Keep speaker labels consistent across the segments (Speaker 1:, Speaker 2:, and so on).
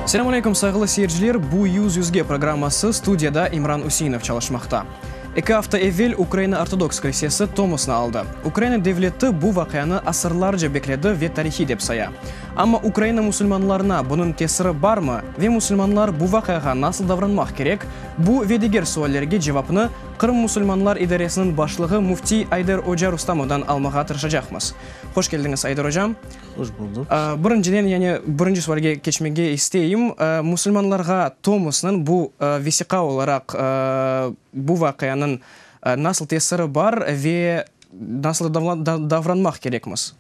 Speaker 1: Selâm aleyküm, sayğılı seyirciler! Bu Yüz yüzge programması, studiyada İmran Üseinov çalışmaqta. Eki afta evel Ukraina Ortodoks Kilsesi Tomosnı aldı. Ukraina devleti bu vaqianı asırlarca bekledi ve tarihiy dep saya. Amma Ukraina musulmanlarına bunıñ tesiri barmı ve musulmanlar bu vaqiağa nasıl davranmaq kerek, bu ve diger suallerge cevapnı Qırım musulmanlar idaresiniñ başlığı müftiy Ayder oca Rustamovdan almağa tırışacaqmız. Hoş keldiñiz, Ayder ocam.
Speaker 2: Hoş buldıq.
Speaker 1: Birinciden, yani birinci sualge keçmege isteyim. Musulmanlarğa Tomosnıñ bu vesiqa olaraq bu vaqianıñ nasıl tesiri bar ve nasıl davranmaq kerekmiz?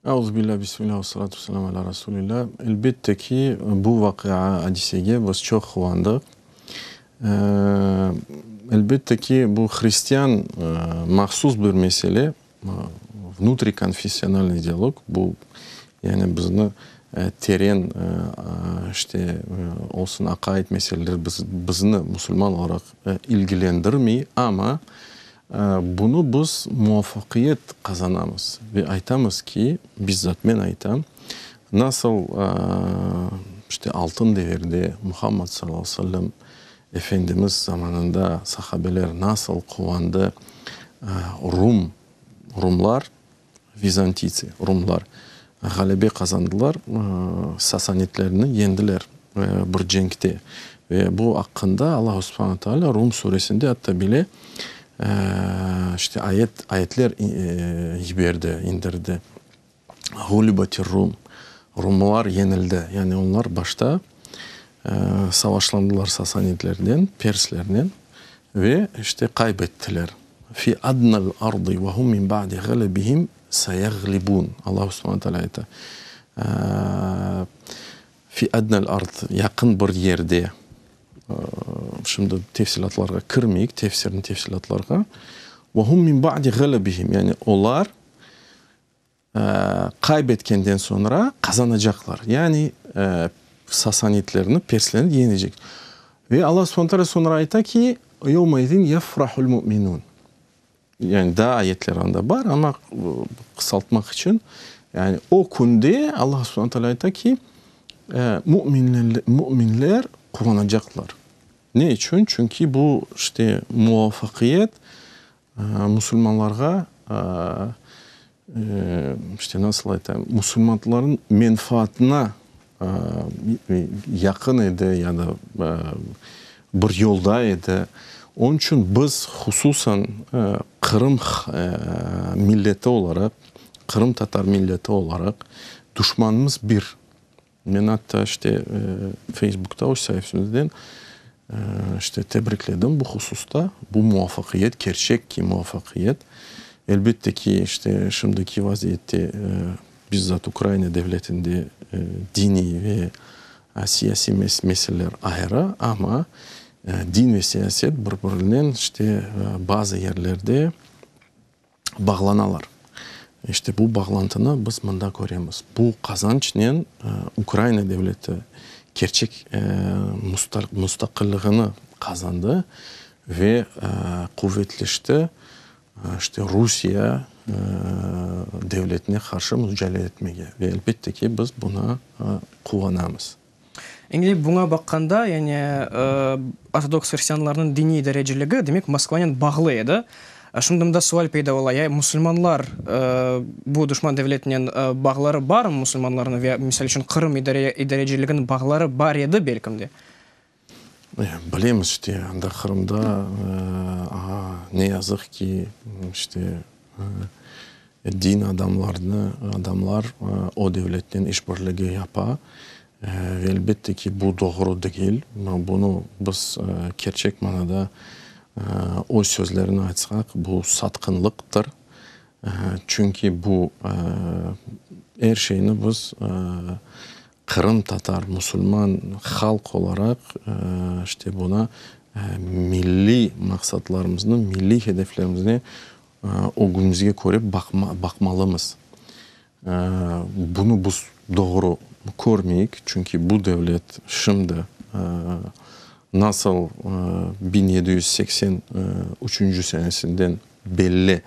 Speaker 2: Auzubillâ, bismillâ, vessalâtu vesselâmu alâ rasulillâ. Elbette ki, bu vaqia, adisege biz çoq quvandıq. Elbette ki, bu hristian mahsus bir mesele, vnutrikonfessionalnıy dialog, bu, yani bizni teren, işte, olsun aqaid meseleleri bizni musulman olaraq ilgilendirmey, amma Bunı biz muvafaqiyet qazanamız ve aytamız ki, bizzat men aytam, nasıl işte altın devirde Muhammad salâllahu aleyhi ve sellem Efendimiz zamanında sahabeler nasıl quvandı, rum, rumlar, vizantiytsi, rumlar ğalebe qazandılar, sasanitlerni yendiler bir cenkte. Ve bu aqqında Allahu subhane taalâ Rum suresinde atta bile işte ayet, ayetler yiberdi, indirdi. Ğulibatir-rum, rumlar yenildi, yani onlar başta savaşlandılar sasanitlerden, perslernen ve işte qaybettiler. Fi adnal ardı ve hum min ba'di ğalebihim seyeğlibun, Allahu subhane teala ayta, fi adnal ard, yaqın bir yerde, şimdi tefsilâtlarğa kirmeyik, tefsirniñ tefsilâtlarğa, ve hum min ba'di ğalebihim, yani olar Qaybetkenden soñra qazanacaqlar. Yani sasanitlerni, perslerni yeñecek. Ve Alla subhane taala soñra ayta ki, Yevmeizin yefrahul mu'minun. Yani daa ayetler anda bar, amma qısaltmaq içün, yani o künde Alla subhane taala ayta ki, müminler quvanacaqlar. Ne içün? Çünki bu işte muvafaqiyet Musulmanlarğa, işte nasıl aytayım, musulmanlarnıñ menfaatına yaqın edi ya da bir yolda edi. Onıñ içün biz, hususan, Qırım milleti olaraq, qırımtatar milleti olaraq, duşmanımız bir. Men atta işte Feysbukta öz saifemizden işte tebrikledim bu hususta. Bu muvafaqiyet, kerçek ki muvafaqiyet. Elbette ki, işte şimdiki vaziyette bizzat Ukraina devletinde diniy ve siyasiy meseleler ayrı, amma din ve siyaset bir-birinen işte bazı yerlerde bağlanalar. İşte bu bağlantını biz mında köremiz. Bu qazançnen Ukraina devleti kerçek mustaqilligini qazandı ve quvetleşti, işte Rusiye devletine qarşı mucadele etmege. Ve elbette ki, biz buna quvanamız.
Speaker 1: Endi buña baqqanda, yani ortodoks hristianlarnıñ diniy idareciligi, demek, Moskvanen bağlı edi. Şimdi mında sual peyda ola, ya musulmanlar bu duşman devletinen bağları barmı musulmanlarnıñ ve, misal içün, Qırım idareciliginiñ bağları bar edi, belkim de?
Speaker 2: Bilemiz, işte, anda Qırımda, ne yazıq ki, işte, Din adamlarnı, adamlar o devletnen işbirligi yapa ve elbette ki, bu doğru degil. Bunı biz kerçek manada öz sözlerini aytsaq, bu satqınlıqtır. Çünki bu er şeyni biz qırımtatar, musulman halq olaraq işte buna milliy maqsatlarımıznı, milliy hedeflerimizni Ögümizge köre baqmalımız. Bunı biz doğru körmeyik, çünki bu devlet şimdi nasıl 1783 senesinden belli.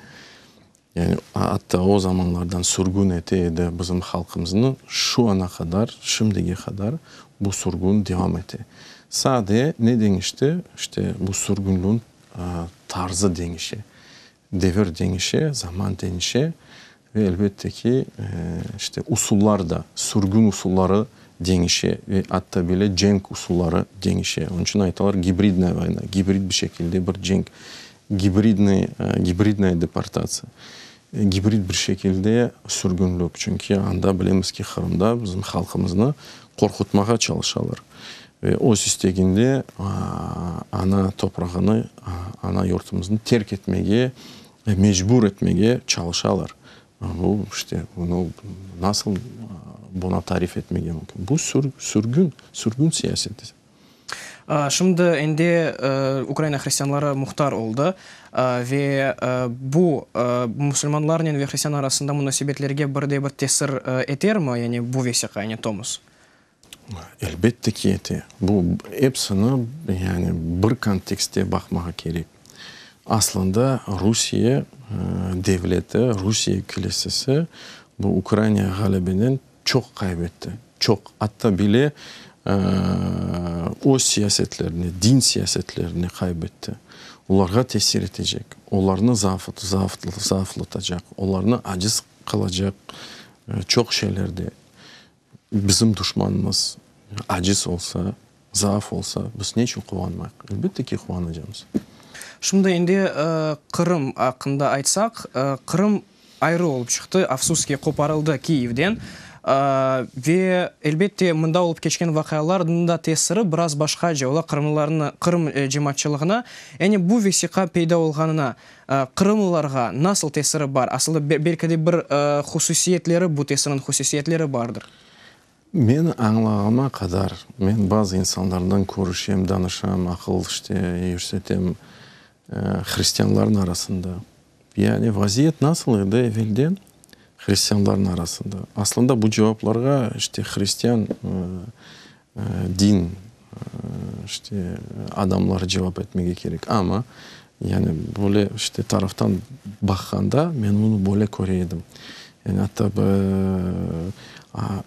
Speaker 2: Yani atta o zamanlardan sürgün ete edi bizim halqımıznı, şu ana qadar, şimdige qadar bu sürgün devam ete. Sade ne deñişti? İşte bu sürgünliğin tarzı deñişe. Devir deñişe, zaman deñişe ve elbette ki, işte usullar da, sürgün usulları deñişe ve atta bile cenk usulları deñişe. Onıñ içün aytalar gibridnaya voyna, gibrid bir şekilde bir cenk, gibridnıy, gibridnaya deportatsiya, gibrid bir şekilde sürgünlik. Çünki anda bilemiz ki, Qırımda bizim halqımıznı qorqutmağa çalışalar ve öz isteginde ana toprağını, ana yurtumıznı terk etmege mecbur etmege çalışalar. Bu, işte, bunı nasıl buna tarif etmege mümkün? Bu sürgün, sürgün siyaseti.
Speaker 1: Şimdi endi Ukraina hristianları muhtar oldı ve bu musulmanlarnen ve hristian arasında munasebetlerge bir de bir tesir etermi, yani bu vesiqa, yani tomos?
Speaker 2: Elbette ki, ete. Bu epsini, yani bir kontekstte baqmağa kerek. Aslında Rusiye devleti, Rusiye kilisesi bu Ukraina ğalebenen çoq qaybetti, çoq. Atta bile öz siyasetlerini, din siyasetlerini qaybetti. Olarğa tesir etecek, olarnı zaaflatacaq, olarnı aciz qılacaq çoq şeylerde Bizim duşmanımız aciz olsa, zaaf olsa, biz ne içün quvanmayıq? Elbette ki, quvanacamız.
Speaker 1: Şimdi endi Qırım aqqında aytsaq, Qırım ayrı olıp çıqtı, afsus ki, qoparıldı Kiyevden. Ve, elbette, mında olıp keçken vaqialarnıñ da tesiri biraz başqaca ola qırımlılarnı, Qırım cemaatçılığına. Yani bu vesiqa peyda olğanına Qırımlılarğa nasıl tesiri bar? Asılda, belki de bir hususiyetleri, bu tesirniñ hususiyetleri bardır.
Speaker 2: Men añlağıma qadar, men bazı insanlardan körüşem, danışam, aqıl, işte, yürsetem, hristianlarnıñ arasında. Yani vaziyet nasıl edi evelden hristianlarnıñ arasında? Aslında bu cevaplarğa, işte, hristian din, işte, adamları cevap etmege kerek. Amma, yani, böyle, işte, taraftan baqqanda, men bunı böyle köre edim. Yani, atta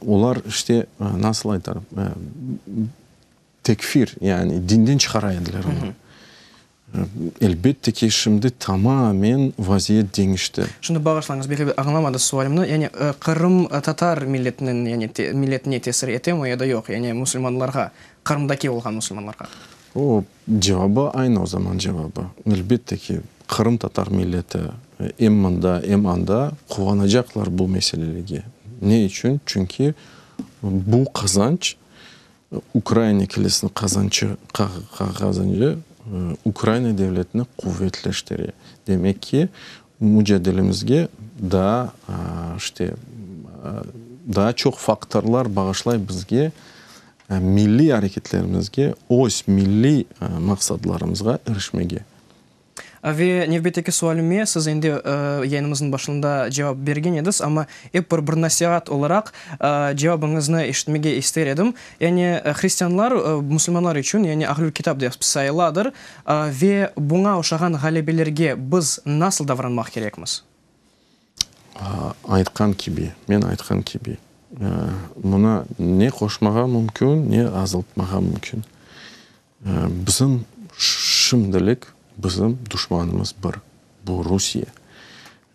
Speaker 2: olar, işte, nasıl aytarım, tekfir, yani, dinden çıqara ediler onı. Elbette ki, şimdi tamamen vaziyet deñişti.
Speaker 1: Şimdi bağışlañız, belki añlamadı sualimni, yani qırımtatar milletiniñ, yani milletine tesir etemi ya da yoq, yani musulmanlarğa, Qırımdaki olğan musulmanlarğa?
Speaker 2: O, cevabı aynı o zaman cevabı. Elbette ki, qırımtatar milleti em mında, em anda quvanacaqlar bu meselelege. Ne içün? Çünki bu qazanç Ukrayina kilisiniñ qazançı, qazançı Ukrayina devletini quvetleştire. Demek ki, mücadelemizge daa, işte, daa çoq faktorlar bağışlay bizge, milliy areketlerimizge, öz milliy maqsadlarımızğa irişmege.
Speaker 1: Ve nevbetteki sualime siz endi yayınımıznıñ başında cevap bergen ediz, amma ep bir bir nasiat olaraq cevabıñıznı eşitmege ister edim. Yani hristianlar musulmanlar içün yani ahlül kitap dep sayıladır ve buña oşağan ğalebelerge biz nasıl davranmaq kerekmiz?
Speaker 2: Aytqan kibi, men aytqan kibi, mına ne qoşmağa mümkün, ne azaltmağa mümkün. Bizim şimdilik bizim duşmanımız bir, bu Rusiye.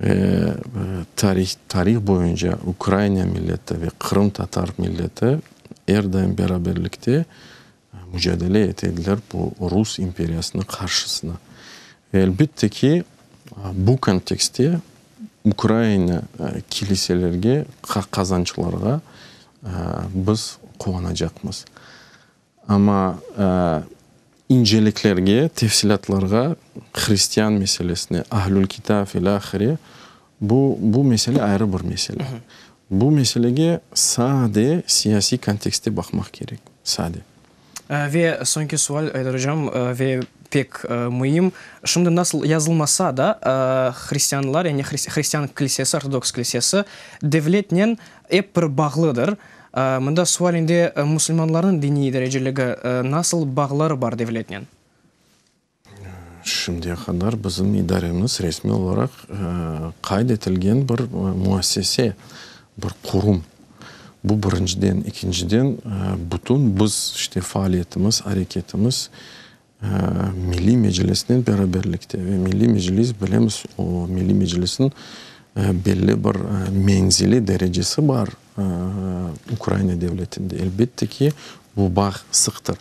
Speaker 2: Ve tarih tarih boyunca Ukrayina milleti ve qırımtatar milleti er daim beraberlikte mücadele ete ediler bu rus imperiyasınıñ qarşısına. Ve elbette ki, bu kontekstte Ukrayina kiliselerge, qazançlarğa biz quvanacaqmız. Amma inceliklerge, tefsilâtlarğa, hristian meselesine, ahlül-kitap ilâhre, bu, bu mesele ayrı bir mesele. Bu meselege sade siyasiy kontekstte baqmaq kerek, sade.
Speaker 1: Ve soñki sual, Aydar ocam, ve pek müim. Şimdi nasıl yazılmasa da, hristianlar, yani hristian kilisesi, ortodoks kilisesi devletnen ep bir bağlıdır. Mında sual endi, musulmanlarnıñ diniy idareciligi nasıl bağları bar devletnen?
Speaker 2: Şimdiye qadar bizim idaremiz resmiy olaraq qayd etilgen bir müessese, bir qurum. Bu birinciden. Ekinciden, bütün biz, işte, faaliyetimiz, areketimiz Milliy Meclisnen beraberlikte ve Milliy Meclis, bilemiz, o Milliy Meclisniñ belli bir menzili, derecesi bar Ukraina devletinde. Elbette ki, bu bağ sıqtır.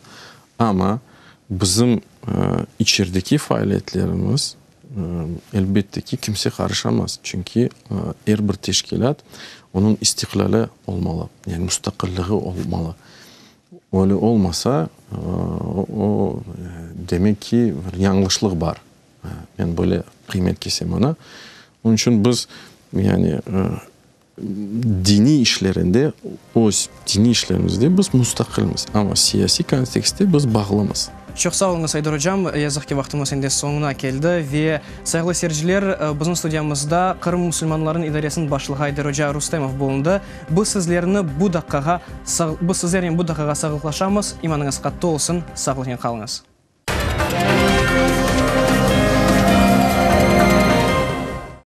Speaker 2: Amma bizim içerideki faaliyetlerimiz, elbette ki, kimse qarışamaz, çünki er bir teşkilât, onıñ istiqlâli olmalı, yani mustaqilligi olmalı. Öyle olmasa, o, demek ki, bir yañlışlıq bar. Men böyle qıymet kesem oña. Onıñ içün biz, yani, diniy işlerinde, öz diniy işlerimizde biz mustaqilmiz, amma siyasiy kontekstte biz bağlımız.
Speaker 1: Çoq sağ oluñız, Ayder ocam. Yazıq ki, vaqtımız endi soñuna keldi. Ve, sayğılı seyirciler, bizim studiyamızda Qırım musulmanlarınıñ idaresiniñ başlığı Ayder oca Rustemov bulundı. Biz sizlerni bu daqqağa, biz sizlernen bu daqqağa sağlıqlaşamız. İmanıñız qattı olsun, sağlıqnen qalıñız.